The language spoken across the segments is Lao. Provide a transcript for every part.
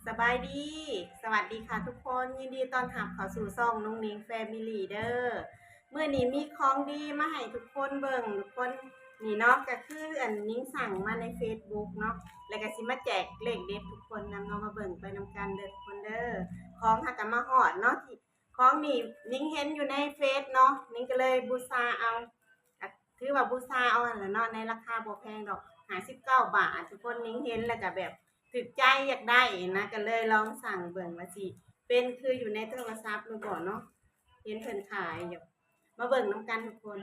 ສະບາຍດີ ສະຫວັດດີຄ່ະທຸກຄົນ ຍິນດີຕ້ອນຮັບເຂົ້າສູ່ຊ່ອງນຸ່ງນິງແຟມິລີເດີ. ມື້ນີ້ມີຂອງດີມາໃຫ້ທຸກຄົນເບິ່ງທຸກຄົນ. ນີ້ເນາະ ກະຄືອັນນິງສັ່ງມາໃນເຟສບຸກເນາະ ແລ້ວກະຊິມາແຈກເລກເດັດທຸກຄົນນຳເນາະ ມາເບິ່ງໄປນຳກັນເດີທຸກຄົນເດີ. ຂອງຫາກະມາຮອດເນາະ ທີ່ ຂອງນີ້ນິງເຫັນຢູ່ໃນເຟສເນາະ ນິງກະເລີຍບູຊາເອົາ ກະຖືວ່າບູຊາເອົາຫັ້ນແຫຼະເນາະ ໃນລາຄາບໍ່ແພງດອກ ຫ້າສິບເກົ້າບາດ ທຸກຄົນ. ນິງເຫັນແລ້ວກະແບບຖືກໃຈ ຢາກໄດ້ຫັ້ນນະ ກະເລີຍລອງສັ່ງເບິ່ງວ່າຊິເປັນຄືຢູ່ໃນໂທລະສັບຫຼືບໍ່ເນາະ ເຫັນເພິ່ນຂາຍຢູ່. ມາເບິ່ງນຳກັນທຸກຄົນ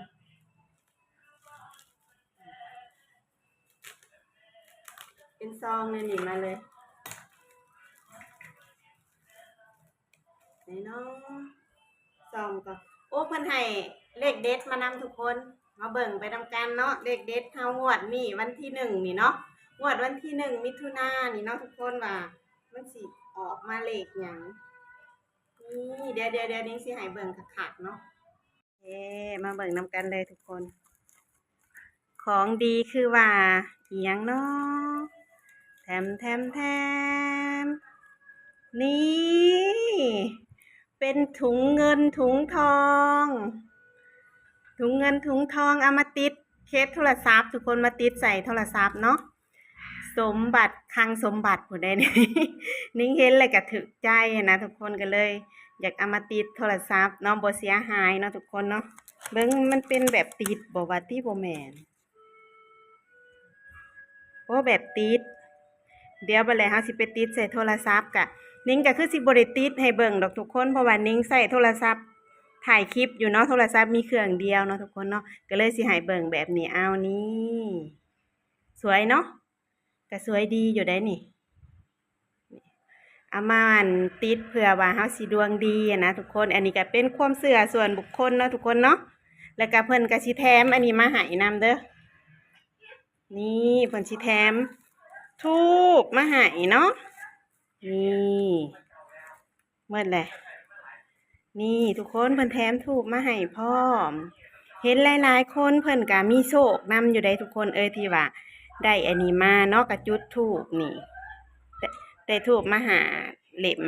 ເປັນຊອງແນວນີ້ມາເລີຍ. ນີ້ເນາະ ສ່ອງກໍ ໂອ້ ເພິ່ນໃຫ້ເລກເດັດມານຳທຸກຄົນ ມາເບິ່ງໄປນຳກັນເນາະ ເລກເດັດເຮົາງວດນີ້ວັນທີໜຶ່ງນີ້ເນາະ ງວດວັນທີໜຶ່ງມິຖຸນານີ້ເນາະທຸກຄົນ ວ່າມັນຊິອອກມາເລກຫຍັງ. ນີ້ ດຽວໆໆ ນິງຊິໃຫ້ເບິ່ງຄັກໆເນາະ. ເອີ ມາເບິ່ງນຳກັນເລີຍທຸກຄົນ ຂອງດີຄືວ່າອີ່ຫຍັງເນາະ ແທມໆໆ ນີ້ ເປັນຖົງເງິນຖົງທອງ ຖົງເງິນຖົງທອງ ເອົາມາຕິດເຄສໂທລະສັບ ທຸກຄົນ ມາຕິດໃສ່ໂທລະສັບເນາະ. ສົມບັດ ຄັງສົມບັດພຸ້ນໃດ໋ ນິງເຫັນແລ້ວກະຖືກໃຈຫັ້ນນະທຸກຄົນ ກະເລີຍຢາກເອົາມາຕິດໂທລະສັບເນາະ ບໍ່ເສຍຫາຍເນາະທຸກຄົນເນາະ. ເບິ່ງມັນເປັນແບບຕິດບໍ່ວ່າຕິ ບໍ່ແມ່ນ ໂອ້ ແບບຕິດ. ດຽວບັດແລະເຮົາຊິໄປຕິດໃສ່ໂທລະສັບ ກະ ນິງກະຄືຊິບໍ່ໄດ້ຕິດໃຫ້ເບິ່ງດອກທຸກຄົນ ເພາະວ່ານິງໃຊ້ໂທລະສັບຖ່າຍຄລິບຢູ່ເນາະ ໂທລະສັບມີເຄື່ອງດຽວເນາະທຸກຄົນເນາະ ກະເລີຍຊິໃຫ້ເບິ່ງແບບນີ້. ເອົາ ນີ້ ສວຍເນາະ ກະສວຍດີຢູ່ໃດ໋ນີ້ ເອົາມາອັນຕິດເພື່ອວ່າເຮົາຊິດວງດີຫັ້ນນະທຸກຄົນ. ອັນນີ້ກະເປັນຄວາມເຊື່ອສ່ວນບຸກຄົນເນາະທຸກຄົນເນາະ ແລ້ວກະເພິ່ນກະຊິແຖມອັນນີ້ມາໃຫ້ນຳເດີ. ນີ້ ເພິ່ນຊິແຖມທູບມາໃຫ້ເນາະ ນີ້ ໝົດແຫຼະ. ນີ້ທຸກຄົນ ເພິ່ນແຖມທູບມາໃຫ້ພ້ອມ. ເຫັນຫຼາຍໆຄົນເພິ່ນກະມີໂຊກນຳຢູ່ໃດ໋ທຸກຄົນເອີຍ ທີ່ວ່າໄດ້ອັນນີ້ມາເນາະ ກະຈຸດທູບນີ້ ໄດ້ ໄດ້ທູບມາຫ້າເຫຼັ້ມ.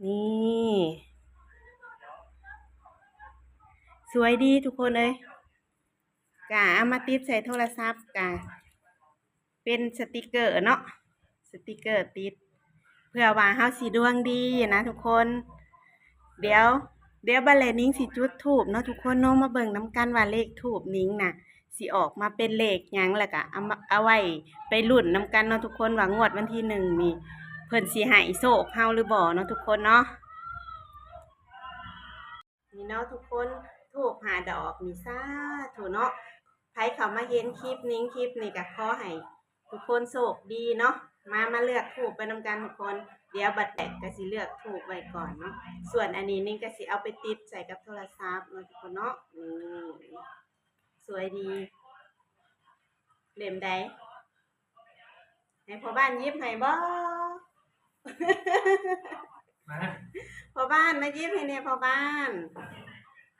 ນີ້ ສວຍດີທຸກຄົນເອີຍ. ກະເອົາມາຕິດໃສ່ໂທລະສັບ ກະເປັນສະຕິກເກີເນາະ ສະຕິກເກີຕິດ ເພື່ອວ່າເຮົາຊິດວງດີນະທຸກຄົນ. ດຽວ ດຽວບັດແລະນິງຊິຈຸດທູບເນາະທຸກຄົນເນາະ ມາເບິ່ງນຳກັນວ່າເລກທູບນິງນະຊິອອກມາເປັນເລກຫຍັງ ແລ້ວກະເອົາມາ ເອົາໄວ້ໄປລຸ້ນນຳກັນເນາະທຸກຄົນ ວ່າງວດວັນທີໜຶ່ງນີ້ເພິ່ນຊິໃຫ້ໂຊກເຮົາຫຼືບໍ່ເນາະທຸກຄົນເນາະ. ນີ້ເນາະທຸກຄົນ ທູບຫ້າດອກນີ້ ສາທຸເນາະ. ໃຜເຂົ້າມາເຫັນຄລິບນິງຄລິບນີ້ກະຂໍໃຫ້ທຸກຄົນໂຊກດີເນາະ. ມາ ມາເລືອກທູບໄປນຳກັນທຸກຄົນ. ດຽວບັດແລະກະຊິເລືອກທູບໄວ້ກ່ອນເນາະ. ສ່ວນອັນນີ້ນິງກະຊິເອົາໄປຕິດໃສ່ກັບໂທລະສັບເນາະທຸກຄົນເນາະ. ນີ້ ສວຍດີ ເຫຼັ້ມໃດ? ໃຫ້ພໍ່ບ້ານຫຍິບໃຫ້ບໍ່? ມາ ພໍ່ບ້ານມາຫຍິບໃຫ້ແດ່ ພໍ່ບ້ານ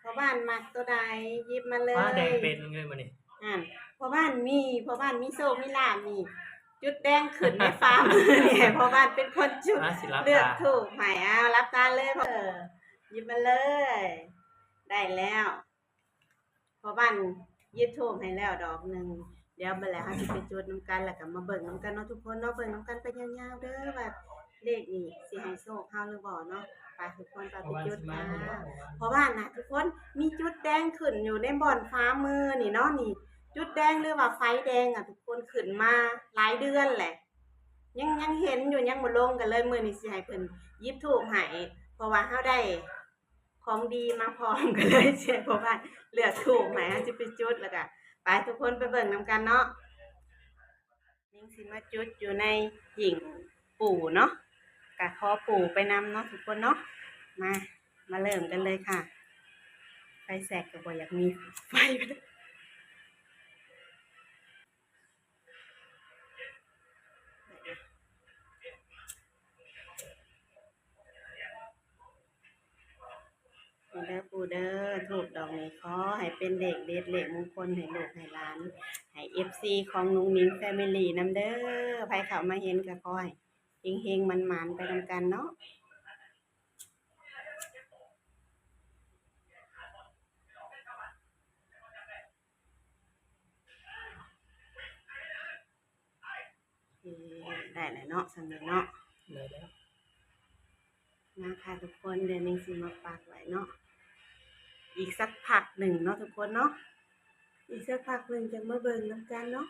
ພໍ່ບ້ານມັກໂຕໃດ ຫຍິບມາເລີຍ. ຟ້າແດງເປັນເລີຍມື້ນີ້ ຫັ້ນ ພໍ່ບ້ານມີ ພໍ່ບ້ານມີໂຊກມີລາບນີ້ ຈຸດແດງຂຶ້ນໃນຟ້າມື້ນີ້ ພໍ່ບ້ານເປັນຄົນຈຸດ ມາ ຊິຫຼັບຕາ ເລືອກທູບໃຫ້. ອ້າວ ຫຼັບຕາເລີຍ ເອີ ຫຍິບມາເລີຍ ໄດ້ແລ້ວ. ພໍ່ບ້ານຫຍິບທູບໃຫ້ແລ້ວດອກໜຶ່ງ. ດຽວບັດແລ້ວເຮົາຊິໄປຈຸດນຳກັນ ແລ້ວກໍມາເບິ່ງນຳກັນເນາະທຸກຄົນເນາະ. ເບິ່ງນຳກັນໄປຍາວໆເດີວ່າເລກນີ້ຊິໃຫ້ໂຊກເຮົາຫຼືບໍ່ເນາະ. ໄປທຸກຄົນ ໄປ ໄປຈຸດນະ. ພໍ່ບ້ານນະທຸກຄົນ ມີຈຸດແດງຂຶ້ນຢູ່ໃນບ່ອນຂວາມືນີ້ເນາະ. ນີ້ຈຸດແດງ ຫຼືວ່າໄຟແດງອະທຸກຄົນ ຂຶ້ນມາຫຼາຍເດືອນແຫຼະ ຍັງ ຍັງເຫັນຢູ່ ຍັງບໍ່ລົງ. ກໍເລີຍມື້ນີ້ຊິໃຫ້ເພິ່ນຫຍິບທູບໃຫ້ ເພາະວ່າເຮົາໄດ້ ຂອງດີມາພ້ອມ ກໍເລີຍຊິໃຫ້ພໍ່ບ້ານເລືອກທູບໃຫ້ ເຮົາຊິໄປຈຸດ ແລ້ວກະໄປ ທຸກຄົນໄປເບິ່ງນຳກັນເນາະ. ນິງຊິມາຈຸດຢູ່ໃນຫິ້ງປູ່ເນາະ ກະຂໍປູ່ໄປນຳເນາະທຸກຄົນເນາະ. ມາ ມາເລີ່ມກັນເລີຍຄ່ະ. ໄຟແຊັກກໍບໍ່ຢາກມີໄຟ. ເດີປູ່ເດີ ທູບດອກນີ້ຂໍໃຫ້ເ ເປັນເລກເດັດເລກມົງຄົນໃຫ້ລູກໃຫ້ຫຼານ ໃຫ້ເອັຟຊີຂອງນຸ້ງໜິງແຟມິລີນຳເດີ. ໃຜເຂົ້າມາເຫັນກໍຂໍໃຫ້ເຮັງໆໝານໆໄປນຳກັນເນາະ. ໂອເຄ ໄດ້ແລ້ວເນາະ ສ່ຳນີ້ເນາະ ໄດ້ແລ້ວ. ມາຄ່ະທຸກຄົນ ດຽວນິງຊິມາປັກໄວ້ເນາະ ອີກສັກພັກໜຶ່ງເນາະທຸກຄົນເນາະ ອີກສັກພັກໜຶ່ງຈັ່ງມາເບິ່ງນຳກັນເນາະ.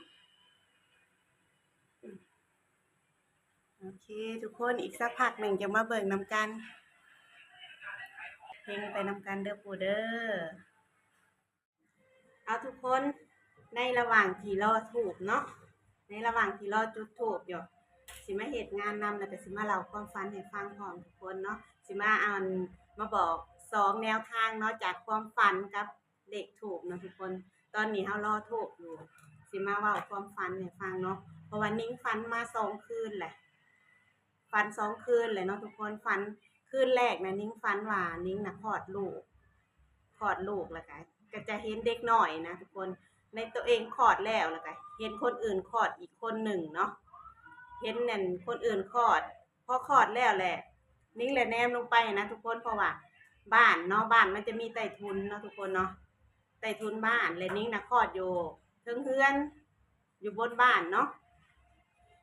ໂອເຄທຸກຄົນ ອີກສັກພັກໜຶ່ງຈັ່ງມາເບິ່ງນຳກັນ ເຮັງໄປນຳກັນເດີປູເດີ. ເອົາທຸກຄົນ ໃນລະຫວ່າງທີ່ລໍທູບເນາະ ໃນລະຫວ່າງທີ່ລໍຈຸດທູບຢູ່ ຊິມາເຮັດງານນຳ ແລ້ວກໍຊິມາເລົ່າຄວາມຝັນໃຫ້ຟັງພ້ອມທຸກຄົນເນາະ. ຊິມາ ອັນ ມາບອກສອງແນວທາງເນາະ ຈາກຄວາມຝັນກັບເລກທູບເນາະທຸກຄົນ. ຕອນນີ້ເຮົາລໍທູບຢູ່ ຊິມາເວົ້າຄວາມຝັນໃຫ້ຟັງເນາະ ເພາະວ່ານິງຝັນມາສອງຄືນແຫຼະ ຝັນສອງຄືນແຫຼະເນາະທຸກຄົນ. ຝັນຄືນແລກນະ ນິງຝັນວ່ານິງນະຄອດລູກ ຄອດລູກ ແລ້ວກະ ກະຈະເຫັນເດັກນ້ອຍນະທຸກຄົນ ໃນໂຕເອງຄອດແລ້ວ ແລ້ວກະເຫັນຄົນອື່ນຄອດອີກຄົນໜຶ່ງເນາະ ເຫັນນັ້ນຄົນອື່ນຄອດ. ພໍຄອດແລ້ວແຫຼະ ນິງແຫຼະແນມລົງໄປນະທຸກຄົນ ເພາະວ່າບ້ານເນາະ ບ້ານມັນຈະມີໃຕ້ທຸນເນາະທຸກຄົນເນາະ ໃຕ້ທຸນບ້ານ ແລະ ນິງນະຄອດຢູ່ເທິງເຮືອນ ຢູ່ບົນບ້ານເນາະ.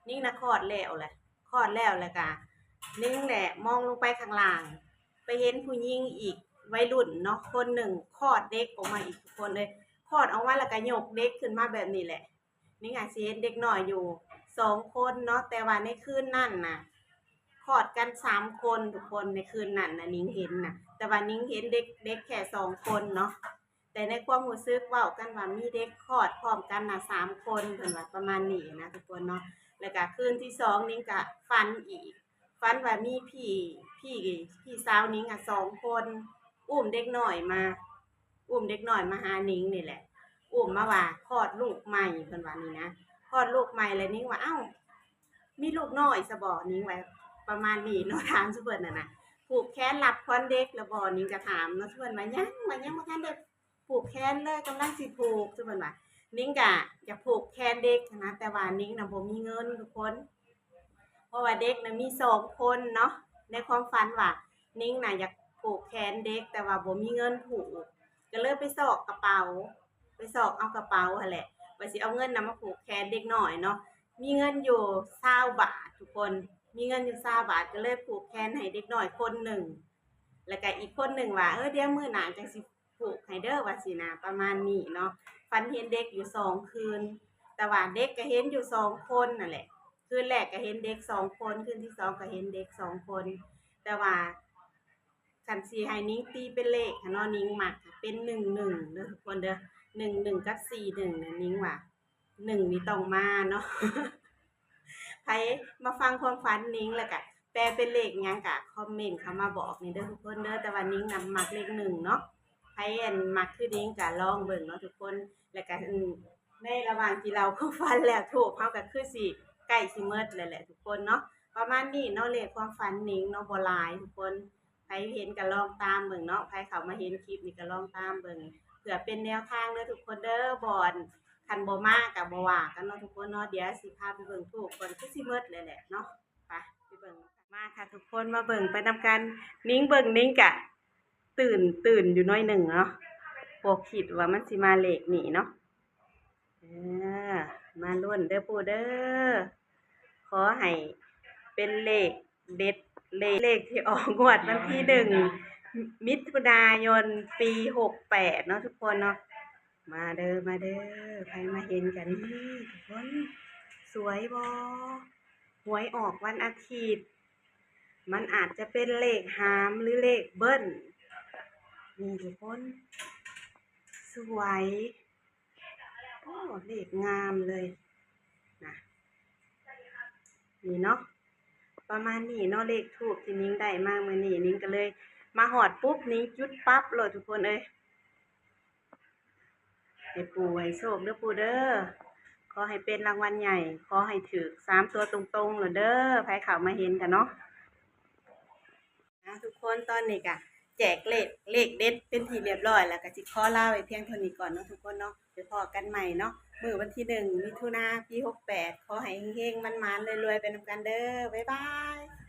ນິງນະຄອດແລ້ວແຫຼະ ຄອດແລ້ວ ແລ້ວກະນິງແຫຼະມອງລົງໄປຂ້າງລ່າງ ໄປເຫັນຜູ້ຍິງອີກ ໄວລຸ້ນເນາະ ຄົນໜຶ່ງຄອດເດັກອອກມາອີກທຸກຄົນເລີຍ ຄອດອອກມາແລ້ວກະຍົກເດັກຂຶ້ນມາແບບນີ້ແຫຼະ. ນິງອາດຊິເຫັນເດັກນ້ອຍຢູ່ສອງຄົນເນາະ ແຕ່ວ່າໃນຄືນນັ້ນນະ ຄອດກັນສາມຄົນທຸກຄົນ ໃນຄືນນັ້ນນະ ນິງເຫັນນະ ແຕ່ວ່ານິງເຫັນເດັກ ເດັກແຄ່ສອງຄົນເນາະ. ແຕ່ໃນຄວາມຮູ້ສຶກເວົ້າກັນວ່າມີເດັກຄອດພ້ອມກັນນະສາມຄົນ ເພິ່ນວ່າປະມານນີ້ນະທຸກຄົນເນາະ. ແລ້ວກະຄືນທີສອງ ນິງກະຝັນອີກ ຝັນວ່າມີພີ່ ພີ່ ພີ່ສາວນິງອະສອງຄົນ ອຸ້ມເດັກນ້ອຍມາ ອຸ້ມເດັກນ້ອຍມາຫານິງນີ້ແຫຼະ ອຸ້ມມາວ່າຄອດລູກໃໝ່ ເພິ່ນວ່ານີ້ນະ ຄອດລູກໃໝ່. ແລ້ວນິງວ່າ ເອົ້າ ມີລູກນ້ອຍຊະບໍ ນິງວ່າປະມານນີ້ເນາະ ຖາມຊຸເພິ່ນຫັ້ນນະ ຜູກແຂນຮັບຂວັນເດັກແລ້ວບໍ ນິງກະຖາມເນາະ ຊຸເພິ່ນວ່າຍັງ ວ່າຍັງບໍ່ທັນໄດ້ຜູກແຂນເລີຍ ກຳລັງຊິຜູກ ຊຸເພິ່ນວ່າ. ນິງກະຢາກຜູກແຂນເດັກຫັ້ນນະ ແຕ່ວ່ານິງນະບໍ່ມີເງິນທຸກຄົນ ເພາະວ່າເດັກນະມີສອງຄົນເນາະ ໃນຄວາມຝັນວ່ານິງນະຢາກຜູກແຂນເດັກ ແຕ່ວ່າບໍ່ມີເງິນຜູກ ກໍເລີຍໄປຊອກກະເປົາ ໄປຊອກເອົາກະເປົາຫັ້ນແຫຼະ ວ່າຊິເອົາເງິນນຳມາຜູກແຂນເດັກນ້ອຍເນາະ. ມີເງິນຢູ່ຊາວບາດທຸກຄົນ ມີເງິນຢູ່ຊາວບາດ ກໍເລີຍຜູກແຂນໃຫ້ເດັກນ້ອຍຄົນໜຶ່ງ ແລ້ວກະອີກຄົນໜຶ່ງວ່າ ເອີ ດຽວມື້ໜ້າຈັ່ງຊິຜູກໃຫ້ເດີ ວ່າຊີ້ນະ ປະມານນີ້ເນາະ. ຝັນເຫັນເດັກຢູ່ສອງຄືນ ແຕ່ວ່າເດັກກະເຫັນຢູ່ສອງຄົນນັ້ນແຫຼະ ຄືນແລກກະເຫັນເດັກສອງຄົນ ຄືນທີສອງກະເຫັນເດັກສອງຄົນ ແຕ່ວ່າຄັນຊິໃຫ້ນິງຕີເປັນເລກຫັ້ນເນາະ ນິງມັກເປັນໜຶ່ງໜຶ່ງເດີທຸກຄົນເດີ ໜຶ່ງໜຶ່ງກັບສີ່ໜຶ່ງນະ ນິງວ່າ ໜຶ່ງນີ້ຕ້ອງມາເນາະ. ໃຜມາຟັງຄວາມຝັນນິງ ແລ້ວກະແປເປັນເລກຫຍັງກະຄອມເມັນເຂົ້າມາບອກນີ້ເດີທຸກຄົນເດີ ແຕ່ວ່ານິງນຳມັກເລກໜຶ່ງເນາະ. ໃຜ ອັນ ມັກຄືນິງກະລອງເບິ່ງເນາະທຸກຄົນ. ແລ້ວກະ ອືມ ໃນລະຫວ່າງທີ່ເລົ່າຄວາມຝັນແລ້ວ ທູບເຮົາກະຄືຊິໃກ້ຊິໝົດແລ້ວແຫຼະທຸກຄົນເນາະ. ປະມານນີ້ເນາະ ເລກຄວາມຝັນນິງເນາະ ບໍ່ຫຼາຍທຸກຄົນ. ໃຜເຫັນກະລອງຕາມເບິ່ງເນາະ ໃຜເຂົ້າມາເຫັນຄລິບນີ້ກະລອງຕາມເບິ່ງ ເພື່ອເປັນແນວທາງເດີທຸກຄົນເດີ. ບໍ່ ອັນ ຄັນບໍ່ມາກະບໍ່ວ່າກັນເນາະທຸກຄົນເນາະ. ດຽວຊິພາໄປເບິ່ງທູບກ່ອນ ຄືຊິໝົດແລ້ວແຫຼະເນາະ. ໄປ ໄປເບິ່ງ ມາຄ່ະທຸກຄົນ ມາເບິ່ງໄປນຳກັນ. ນິງເບິ່ງ ນິງກະຕື່ນ ຕື່ນຢູ່ໜ້ອຍໜຶ່ງເນາະ ບໍ່ຄິດວ່າມັນຊິມາເລກນີ້ເນາະ. ເອີ ມາລຸ້ນເດີປູເດີ ຂໍໃຫ້ເປັນເລກເດັດ ເລກ ເລກທີ່ອອກງວດວັນທີໜຶ່ງ ມິຖຸນາຍົນ ປີຫົກແປດເນາະທຸກຄົນເນາະ. ມາເດີ ມາເດີ ໃຜມາເຫັນກັນນີ້ທຸກຄົນ ສວຍບໍ່? ຫວຍອອກວັນອາທິດ ມັນອາດຈະເປັນເລກຫາມ ຫຼື ເລກເບິ້ນ ນີ້ທຸກຄົນ ສວຍ. ໂອ້ ເລກງາມເລີຍນະ ນີ້ເນາະ ປະມານນີ້ເນາະ ເລກທູບທີ່ນິງໄດ້ມາມື້ນີ້. ນິງກະເລີຍມາຮອດປຸບ ນິງຈຸດປັບໂລດທຸກຄົນເອີຍ. ໃຫ້ປູໃຫ້ໂຊກເດີປູເດີ ຂໍໃຫ້ເປັນລາງວັນໃຫຍ່ ຂໍໃຫ້ຖືກສາມຕົວຕົງໆໂລດເດີ ໃຜເຂົ້າມາເຫັນກະເນາະ. ອ່າ ທຸກຄົນ ຕອນນີ້ກະ ແຈກເລກ ເລກເດັດເປັນທີ່ຮຽບຮ້ອຍ ແລ້ວກໍຊິຂໍລາໄວ້ພຽງເທົ່ານີ້ກ່ອນເນາະທຸກຄົນເນາະ. ໄປພໍ້ກັນໃໝ່ເນາະ ມື້ວັນທີໜຶ່ງ ມິຖຸນາ ປີຫົກແປດ. ຂໍໃຫ້ເຮງໆ ໝານໆ ລວຍໆ ໄປນຳກັນເດີ. ບາຍບາຍ.